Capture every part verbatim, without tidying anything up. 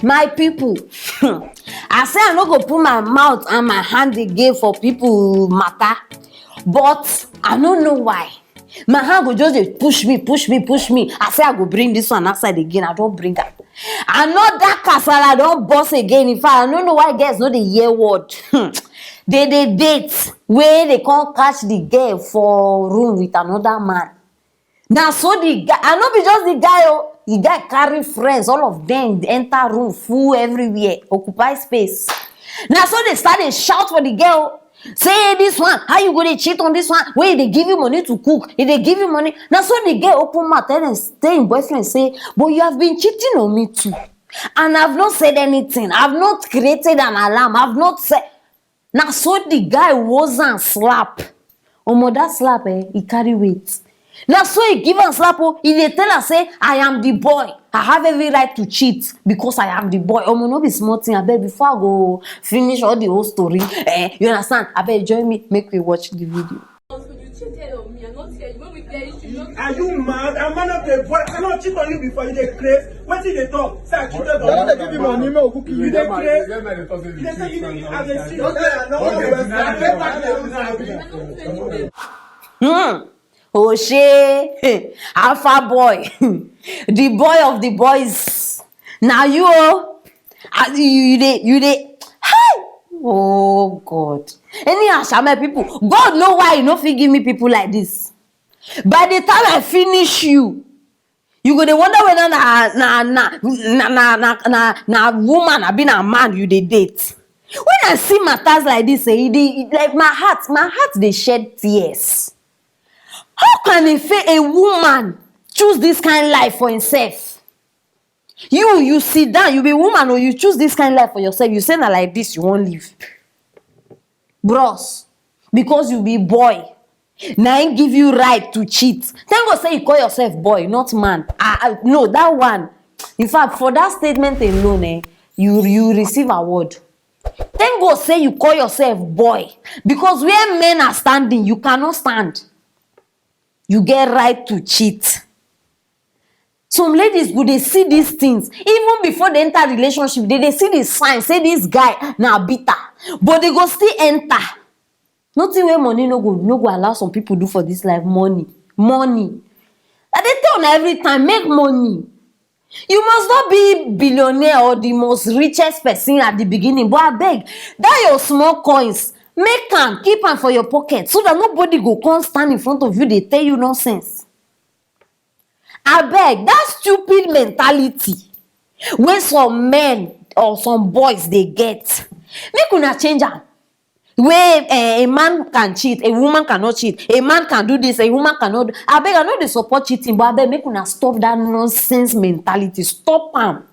My people, I say I no go put my mouth and my hand again for people matter, but I no know why. My hand go just dey push me, push me, push me. I say I go bring this one outside again, I don bring am. Another kasala don burst again. In fact, I no know why girls no dey hear word. They dey date wey they come catch the girl for room with another man. Na so the guy, I no be just the guy o, the guy carry friends, all of them enter room, full everywhere, occupy space. Na so they start dey shout for the girl, say, "Hey, this one, how you go dey cheat on this one? Wey dey give you money to cook, e dey give you money." Na so the girl open mouth, tell them, tell him boyfriend say, "But you have been cheating on me too, and I've not said anything, I've not created an alarm, I've not said." Na so the guy was and slap. Omo, that slap, eh, he carry weight. Na so he give am slap o, he dey tell her say, "I am the boy, I have every right to cheat because I am the boy." Omo, no be small thing, abeg, before I go finish all the whole story, eh, you understand? Abeg, join me, make we watch the video. You cheated on me, I'm not here. You went with their issue, you not Are you mad? I'm man of the boy. I cannot cheat on you before you dey craze. Wetin you dey talk? Say I cheated on you. They no dey give you money, make we cook you. You dey craze. You dey say you dey, I dey see. Okay, I know. Hmm. Oshe, Alpha boy, the boy of the boys. Na you o. Ah, you, you dey, you dey. Hi! Oh God. Anyhow sha, my people, God know why you no fit give me people like this. By the time I finish you, you go dey wonder whether na, na, na, na woman abi na man you dey date. When I see matters like this, eh, e dey, like, my heart, my heart dey shed tears. How can a fa-, a woman choose this kind life for himself? You, you sit down, you be woman o, you choose this kind life for yourself. You say na like this you wan live. Bros, because you be boy, na him give you right to cheat. Thank God say you call yourself boy, not man. I, I, no, that one. In fact, for that statement alone, eh, you, you receive award. Thank God say you call yourself boy, because where men are standing, you cannot stand. You get right to cheat. Some ladies go dey see these things even before they enter relationship. They dey see the sign say this guy na bitter, but they go still enter. Nothing wey money no go, no go allow some people do for this life. Money, money. I dey tell una every time, make money. You must not be billionaire or the most richest person at the beginning, but abeg, that your small coins, make am, keep am for your pocket so that nobody go come stand in front of you dey tell you nonsense. Abeg, that stupid mentality wey some men or some boys dey get, make una change am. Wey, eh, a man can cheat, a woman cannot cheat, a man can do this, a woman cannot do. Abeg, I no dey support cheating, but abeg, make una stop that nonsense mentality. Stop am.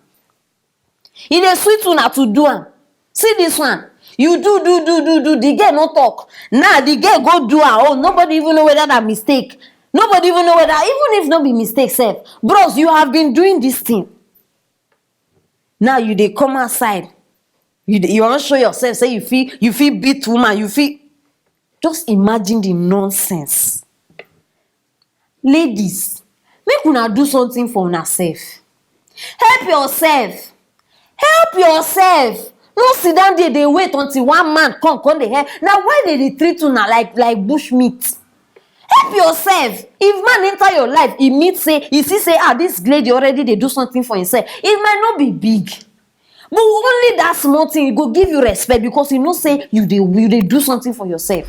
E dey sweet una to do am. See this one. You do, do, do, do, do. The girl no talk. Now the girl go do her own. Nobody even know whether na mistake. Nobody even know whether, even if no be mistake sef. Bros, you have been doing this thing. Now you dey come outside. You dey, you wan show yourself say you fit, you fit beat woman. You fit, just imagine the nonsense. Ladies, make una do something for una sef. Help yourself. Help yourself. No sit down there dey wait until one man come, come dey help. Na why they dey treat una like, like bush meat? Help yourself. If man enter your life, e mean say, e see say, ah, this lady already dey do something for himself. It might not be big, but only that small thing, e go give you respect because you know say you dey, you dey do something for yourself.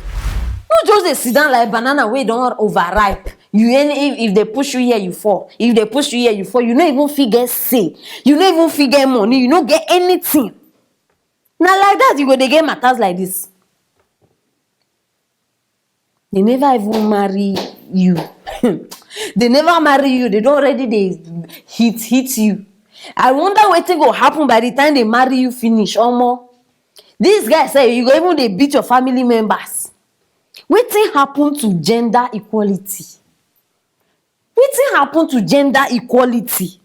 No just dey sit down like banana wey don overripe. You, any, if, if they push you here, you fall. If they push you here, you fall. You no even fit get say. You no even fit get money. You no get anything. Na like that you go dey get matters like this. They never even marry you. They never marry you. They don already dey hit, hit you. I wonder wetin go happen by the time they marry you finish. Omo, this guy say you go even dey beat your family members. Wetin happen to gender equality? Wetin happen to gender equality?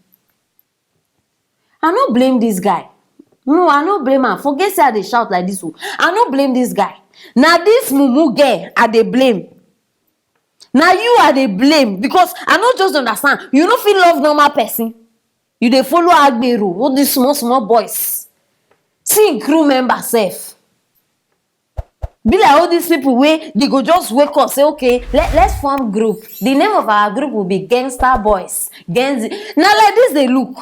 I no blame this guy. No, I no blame am. Forget say I dey shout like this o. I no blame this guy. Na this mumu girl I dey blame. Na you I dey blame because I no just understand. You no fit love normal person. You dey follow agbero, all these small small boys. See him crew member sef. Be like all these people wey dey go just wake up say, "Okay, let, let's form group. The name of our group will be Gangster Boys." Gen Z. Na like this dey look.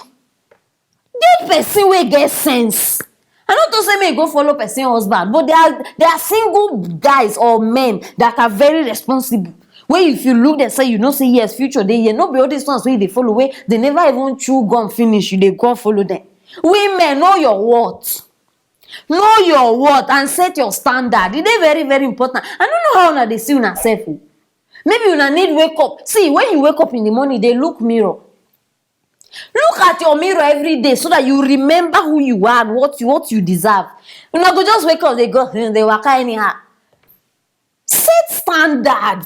Get person wey get sense. I no talk say make you go follow person husband, but there are, there are single guys or men that are very responsible. Wey if you look dem say, you know say yes, future dey here. No be all these ones wey you dey follow wey dey never even chew gum finish, you dey go follow dem. Women, know your worth. Know your worth and set your standard. E dey very, very important. I no know how una dey see una sef o. Maybe una need wake up. See, when you wake up in the morning, dey look mirror. Look at your mirror every day so that you remember who you are and what you, what you deserve. Una go just wake up, dey go, hmm, dey waka anyhow. Set standard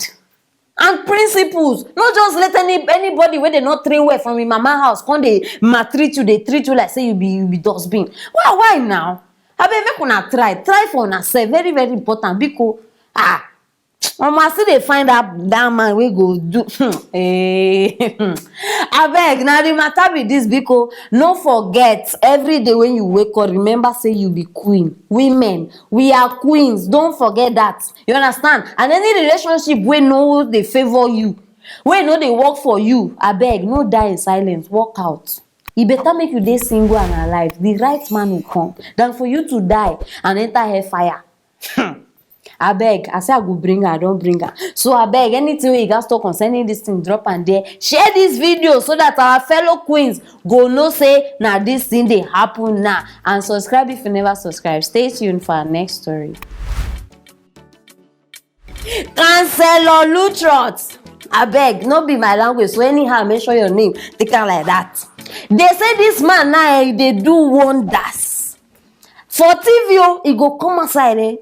and principles. No just let any, anybody wey dey no train well from im mama house come dey maltreat you, dey treat you like say you be, you be dustbin. Why, why now? Abeg, make una try, try for una sef. Very, very important. Biko, ah, omo, I still dey find that, that man wey go do. Eh, abeg, na the matter be this, biko. No forget, every day when you wake up, remember say you be queen. Women, we are queens. Don't forget that. You understand? And any relationship wey no dey favour you, wey no dey work for you, abeg, no die in silence. Walk out. E better make you dey single and alive. The right man will come than for you to die and enter hellfire. Hmm. Abeg, I say I go bring am, I don bring am. So abeg, anything wey you gats talk concerning this thing, drop am there. Share this video so that our fellow queens go know say na this thing dey happen now. And subscribe if you never subscribe. Stay tuned for our next story. Counselor Lutrot, abeg, no be my language, so anyhow, mention your name, take am like that. They say this man now, eh, e dey do wonders. For T V o, e go come outside, eh,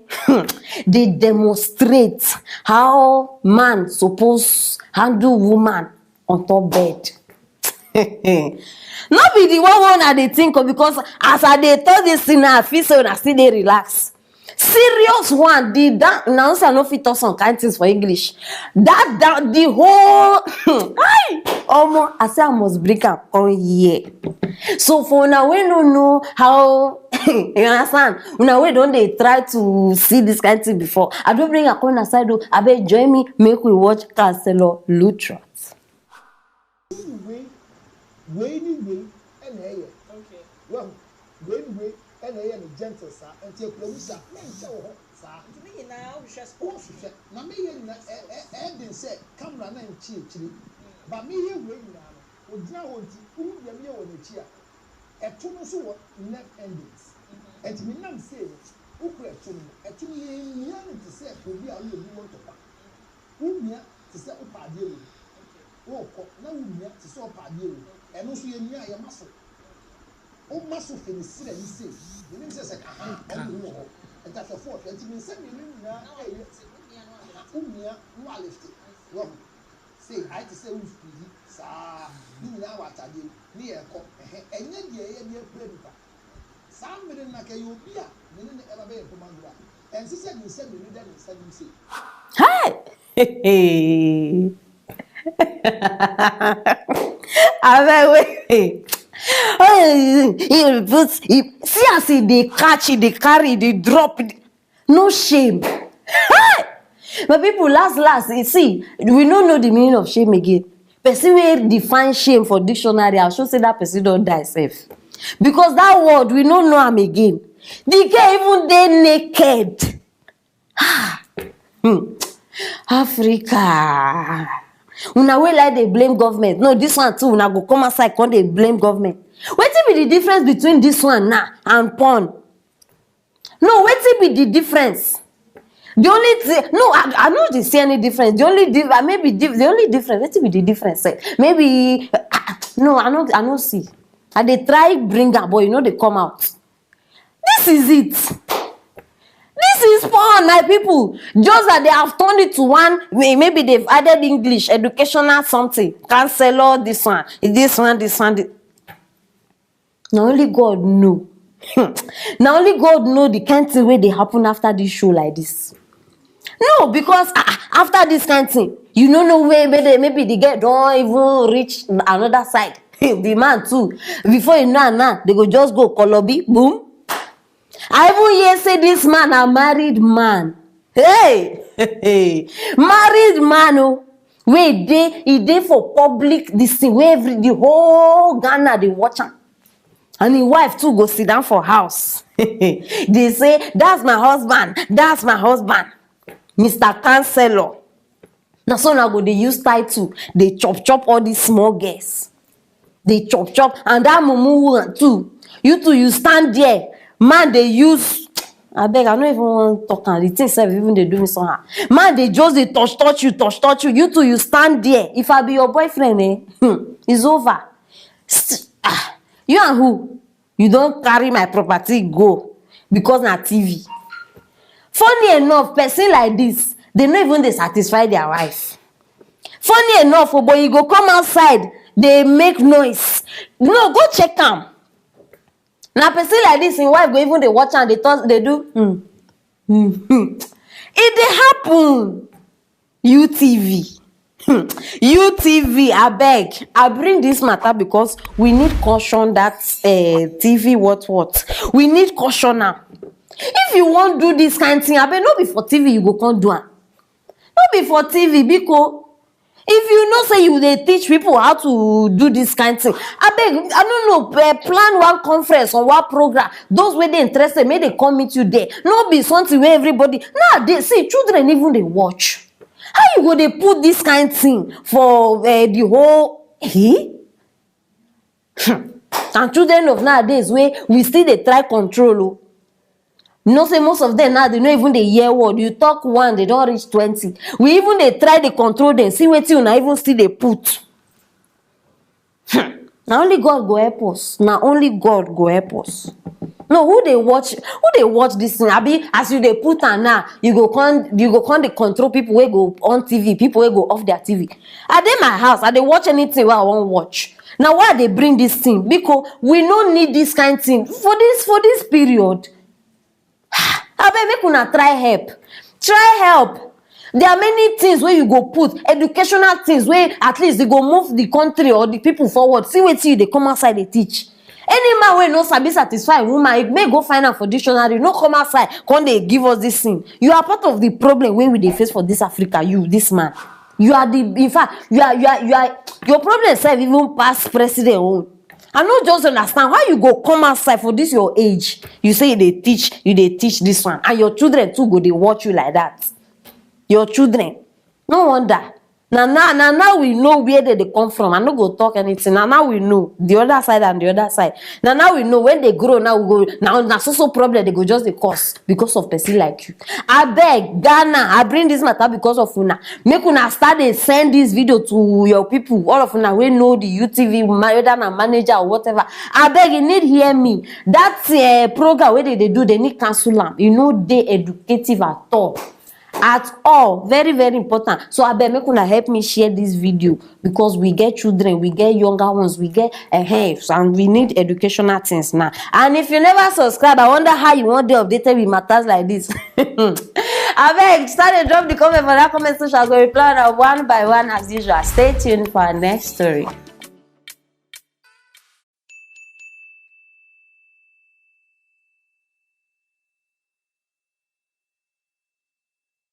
dey demonstrate how man suppose handle woman on top bed. No be the one wey una dey think of, because as I dey talk this thing now, I feel say una still dey relax. Serious one, the, that, na so I no fit talk some kind things for English. That, that, the whole, hi, omo, I say I must bring am come here. So for una wey no know how, you understand? Una wey don dey try to see this kind thing before, I don bring am come una side o. Abeg, join me, make we watch Counselor Lutrot. Wei, wei ne wei na ɛyɛ. Okay. Wahu, wei ne wei na ɛyɛ no gentle saa. Nti ekura mu saa, menkyɛ wo ho saa. Nti ne nyinaa wohwehwɛ so. Wohwehwɛ. Na meyɛ nyina, ɛ, ɛ, ɛyɛ den sɛ camera no nkye akyiri. Ba meyɛ wei nyinaa no, ogyina hɔ nti, wohu deɛ meyɛ wɔ n'akyi a, ɛto no nso wɔ nerve endings. Nti menam sei no, wokura ɛto no mu. Ɛto no yɛmmia no te sɛ obi a woyɛ bi wɔ ntɔkwa. Womia te sɛ wopɛ adeɛ wei. Wokɔ na womia te sɛ wopɛ adeɛ wei. Ɛno nso yɛmia a yɛma so. Woma so firi ne serɛ ne sei. Menim sɛ sɛ kaha ɔmo wɔ hɔ. Ntahwɛfoɔ hwɛ nti me nsɛm mmienu nyinaa ɛyɛ. Womia na walifte. Wahu. Sei ayɛ te sɛ wo squeeze saa. Ne nyinaa wɔ atadeɛ mu. Ne yɛkɔ. Ɛhɛ. Ɛnyɛ deɛ ɛyɛ deɛ kura nipa. Saa mmere no na kɛyɛ obi a me ne no ɛba bɛyɛ mpoma nwura. Ɛnse sɛ ne nsa mmienu da ne nsa nim sei. Hey! Abeg wait. Oh, he put, he, see as he dey catch, he dey carry, he dey drop. No shame. Hey! My people, last, last, you see, we no know the meaning of shame again. Person wey define shame for dictionary, I sure say that person don die sef. Because that word, we no know am again. The girl even dey naked. Ah, hmm. Africa. Una wey like dey blame government. No, this one too, una go come outside come dey blame government. Wetin be the difference between this one now and porn? No, wetin be the difference? The only thing, no, I, I no dey see any difference. The only di-, uh, maybe di-, the only difference, wetin be the difference sef? Maybe, uh, no, I no, I no see. I dey try bring am, but e no dey come out. This is it. This is porn, my people. Just that they have turned it to one, may-, maybe they've added English, educational something, counselor, this one, this one, this one. This. Na only God know. Na only God know the kind thing wey dey happen after this show like this. No, because, ah, ah, after this kind thing, you no know where, where they, maybe the girl don even reach another side. The man too, before you know am now, they go just go kolobi, boom. I even hear say this man na married man. Hey, married man o, wey dey, e dey for public this thing wey every, the whole Ghana dey watch am. And him wife too go sit down for house. Dey say, "That's my husband, that's my husband, Mister Counselor." Na so una go dey use title dey chop chop all these small girls. Dey chop chop, and that mumu one too. You too, you stand there. Man dey use, abeg, I no even wan talk am. The thing sef even dey do me somehow. Man dey just dey touch touch you, touch touch you. You too, you stand there. If I be your boyfriend, eh, hmm, it's over. St- ah, you and who? You don carry my property go because na T V. Funny enough, person like this, they no even dey satisfy their wife. Funny enough, oh, but you go come outside, dey make noise. No, go check am. Na person like this, him wife go even dey watch am, dey talk, dey do. Hmm. Hmm. Hmm. E dey happen. U T V. Hmm. U T V, abeg, I bring this matter because we need caution that uh, T V what what. We need caution now. If you wan do this kind thing, abeg, no be for T V you go come do am. No be for T V, biko. If you know say you dey teach people how to do this kind thing, abeg, I no know, eh, plan one conference or one program. Those wey dey interested, make they come meet you there. No be something wey everybody nowadays, see, children even dey watch. How you go dey put this kind thing for eh, the whole? Eh? Hmm. And children of nowadays wey we still dey try control o. You know say most of them now, they no even dey hear word. You talk one, they don reach twenty. We even dey try dey control them. See wetin una even still dey put. Hmm. Na only God go help us. Na only God go help us. No, who dey watch? Who dey watch this thing? Abi, as you dey put am now, you go come, you go come dey control people wey go on T V, people wey go off their T V. I dey my house, I dey watch anything wey I wan watch. Na why I dey bring this thing? Because we no need this kind thing for this, for this period. Abeg, make una try help. Try help. There are many things wey you go put, educational things wey at least e go move the country or the people forward. See wetin you dey come outside dey teach. Any man wey no sabi satisfy woman, e make go find am for dictionary. No come outside, come dey give us this thing. You are part of the problem wey we dey face for this Africa. You, this man, you are the, in fact, you are, you are, you are, your problem sef even pass president own. I no just understand why you go come outside for this your age. You say you dey teach, you dey teach this one, and your children too go dey watch you like that. Your children. No wonder. Na now, na now we know where they dey come from. I no go talk anything. Na now we know the other side and the other side. Na now we know when they grow. Now we go, now na so so problem they go just dey cause because of person like you. Abeg, Ghana, I bring this matter because of una. Make una start dey send this video to your people. All of una wey know the U T V, ma-, whether na manager or whatever. Abeg, you need hear me. That eh, program wey they dey do, they need cancel am. E no dey educative at all. At all. Very, very important. So abeg, make una help me share this video because we get children, we get younger ones, we get, eh, eh, and we need educational things now. And if you never subscribe, I wonder how you wan dey updated with matters like this. Abeg, start dey drop the comment for that comment section. I go reply una one by one as usual. Stay tuned for our next story.